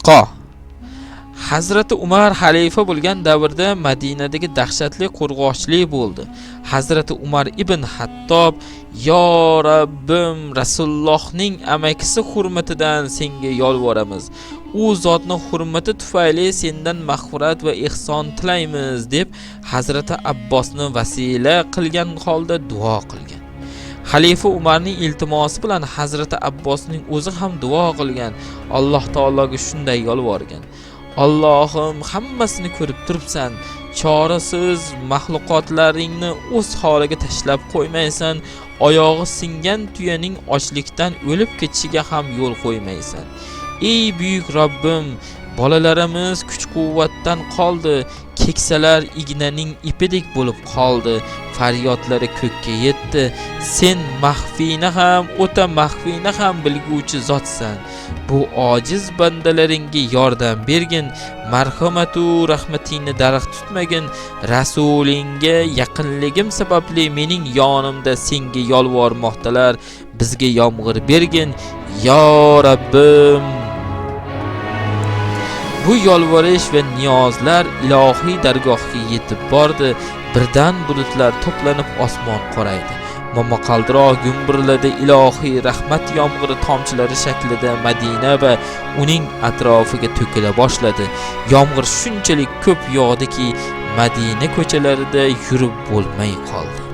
Istisqo. Hazrati Umar xalifa bo'lgan davrda Madinadagi dahshatli qurg'oqchilik bo'ldi. Hazrati Umar ibn Hattob: "Yo Rabbim, Rasulullohning amakisi hurmatidan senga yolvoramiz. U zotning hurmati tufayli sendan mag'firat va ehson tilaymiz" deb Hazrati Abbosni vasila qilgan holda duo qilgan. Xalifa Umarning iltimosi bilan Hazrati Abbosning o'zi ham duo qilgan. Alloh taologa shunday yolvorgan: Allohim, hammasini ko'rib turibsan. Chorasiz maxluqotlaringni o'z holiga tashlab qo'ymaysan. Oyog'i singan tuyaning ochlikdan o'lib ketishiga ham yo'l qo'ymaysan. Ey buyuk Robbim, bolalarimiz kuch-quvvatdan qoldi, keksalar ignaning ipidek bo'lib qoldi, faryodlari ko'kka yetdi. Sen maxfiyni ham, o'ta maxfiyni ham bilguvchi zotsan. Bu ojiz bandalaringga yordam bergin, marhamatu rahmatingni darig' tutmagin. Rasulingga yaqinligim sababli mening yonimda senga yolvormoqdalar, bizga yomg'ir bergin, yo Rabbim. Bu yolvorish va niyozlar ilohiy dargohga yetib bordi. Birdan bulutlar to'planib osmon qoraydi. Momaqaldiroq gumburladi. Ilohiy rahmat yomg'iri tomchilari shaklida Madina va uning atrofiga to'kila boshladi. Yomg'ir shunchalik ko'p yog'diki, Madina ko'chalarida yurib bo'lmay qoldi.